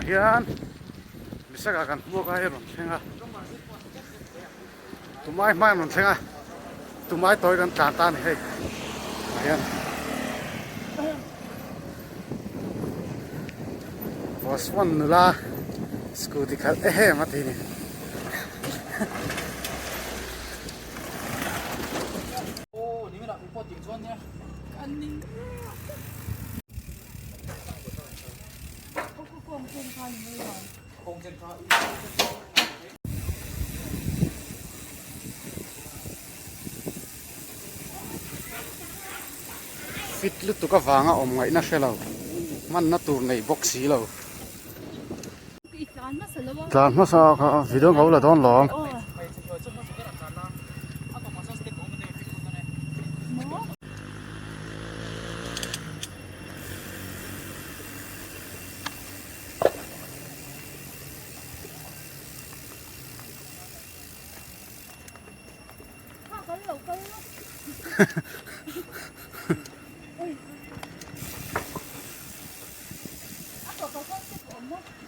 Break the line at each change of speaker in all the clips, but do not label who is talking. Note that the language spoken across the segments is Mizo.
Hian Misaka kan hmuak a hei a rawn thleng a, tumai hma in rawn thleng a, tumai tawi kan tlan ta a ni hei tah hian Boss one nula scooty khalh ehem a ti a ni. Fit lutuk avanga awm ngaihna hre lo, hmanna tur nei bawk si lo. Tlan hmasa kha video ka la dawn lawm.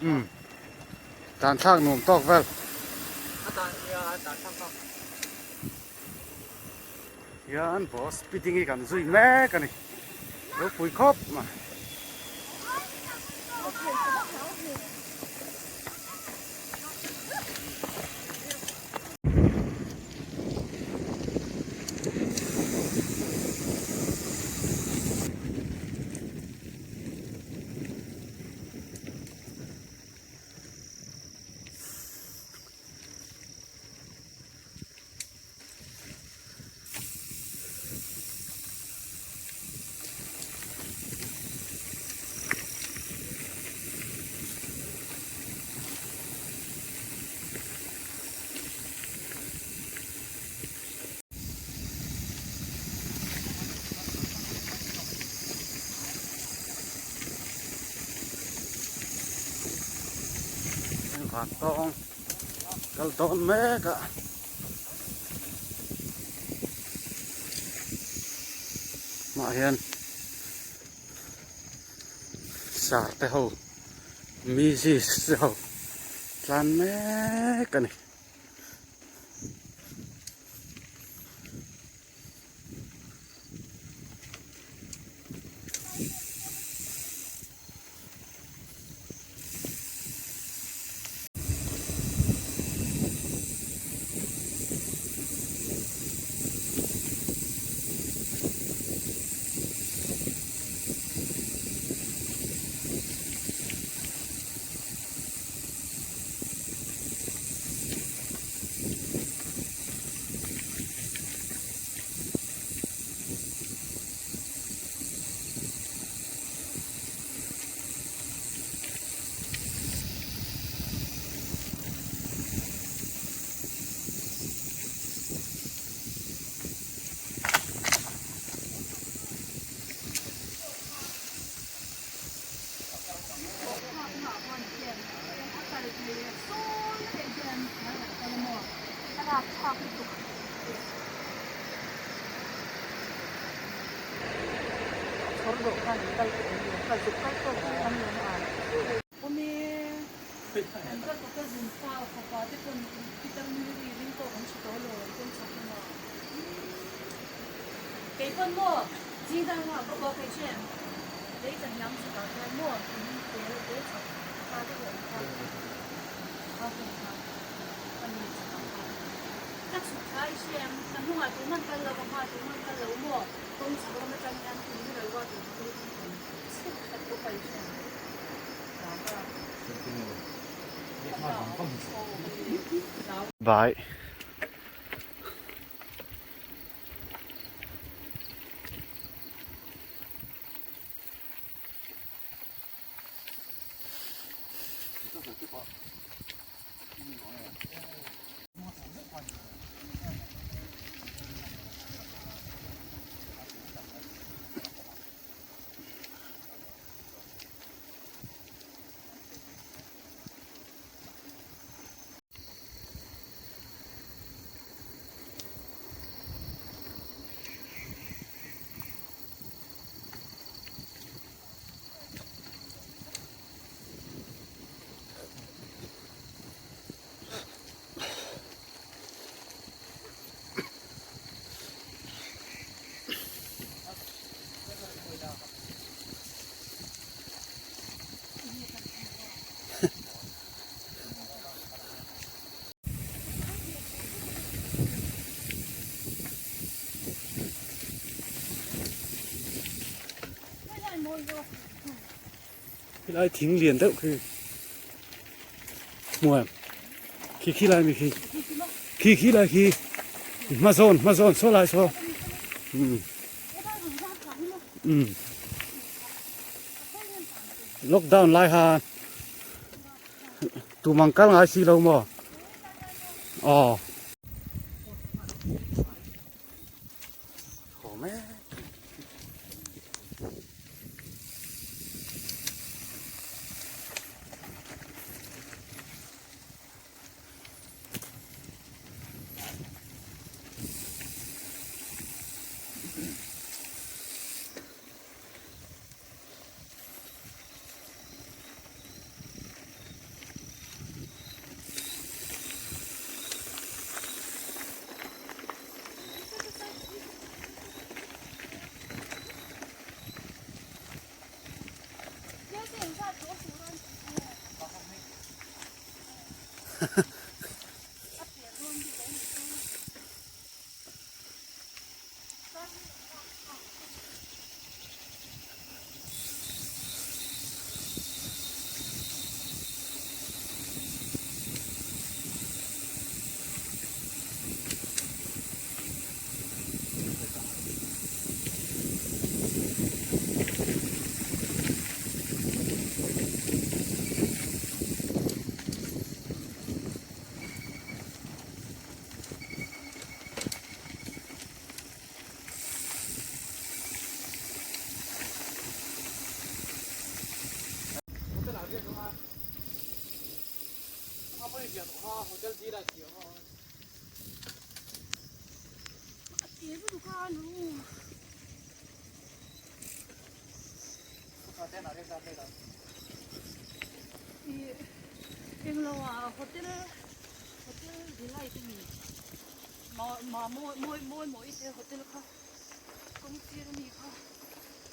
Umm tan thlak nuam tawk vel. Hian boss speeding hi kan zui mek a ni ropui khawp mai. Vantawng kal dawn mek a. Mah hian sar te ho mizis te ho tlan mek a ni. Bye. Khilai thing lian deuh khi hmu em khi khi lai mi khi khi khi lai khi hma zawn hma zawn saw lai saw um um lockdown lai khan tumang kal ngai si lo maw aw haw mek.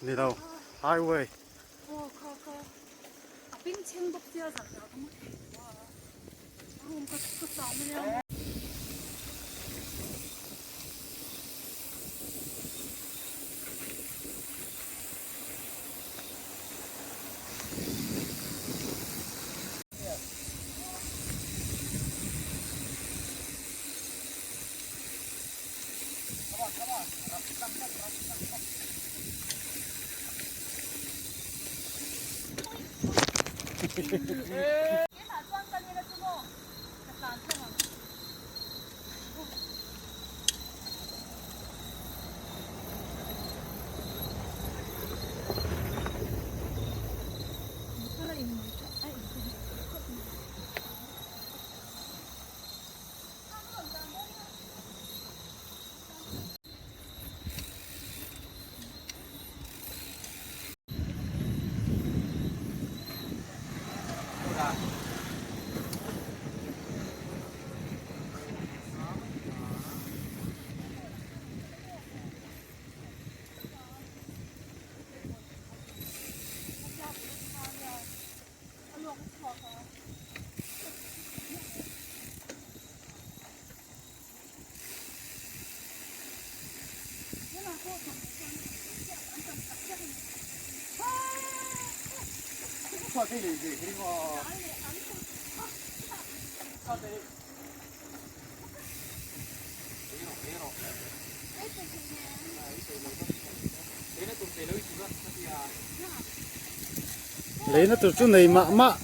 Ni lo highway Leina tur chu nei mah mah.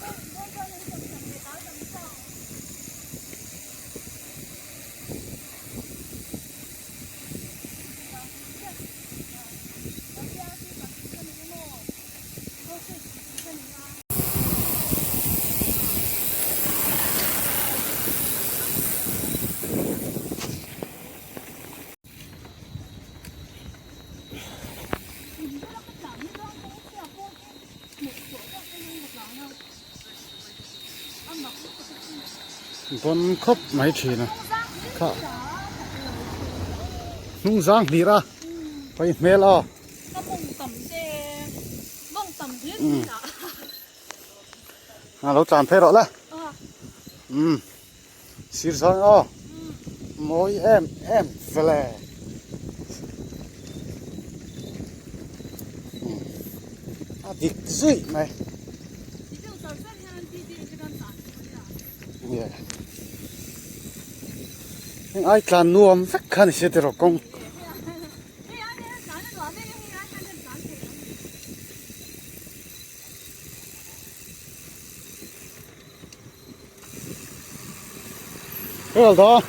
Bon khawp mai thin a kha hnung zang hlir a pai hmel aw. A lo tlan phei rawh le umm sir zawng aw mawi em em vele a dik zuih mai. Heng ai tlan nuam vek kha ni se tiraw kawng. Kal dawn.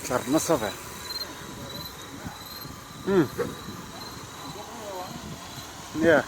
Tlar nasa ve. Umm. Nia.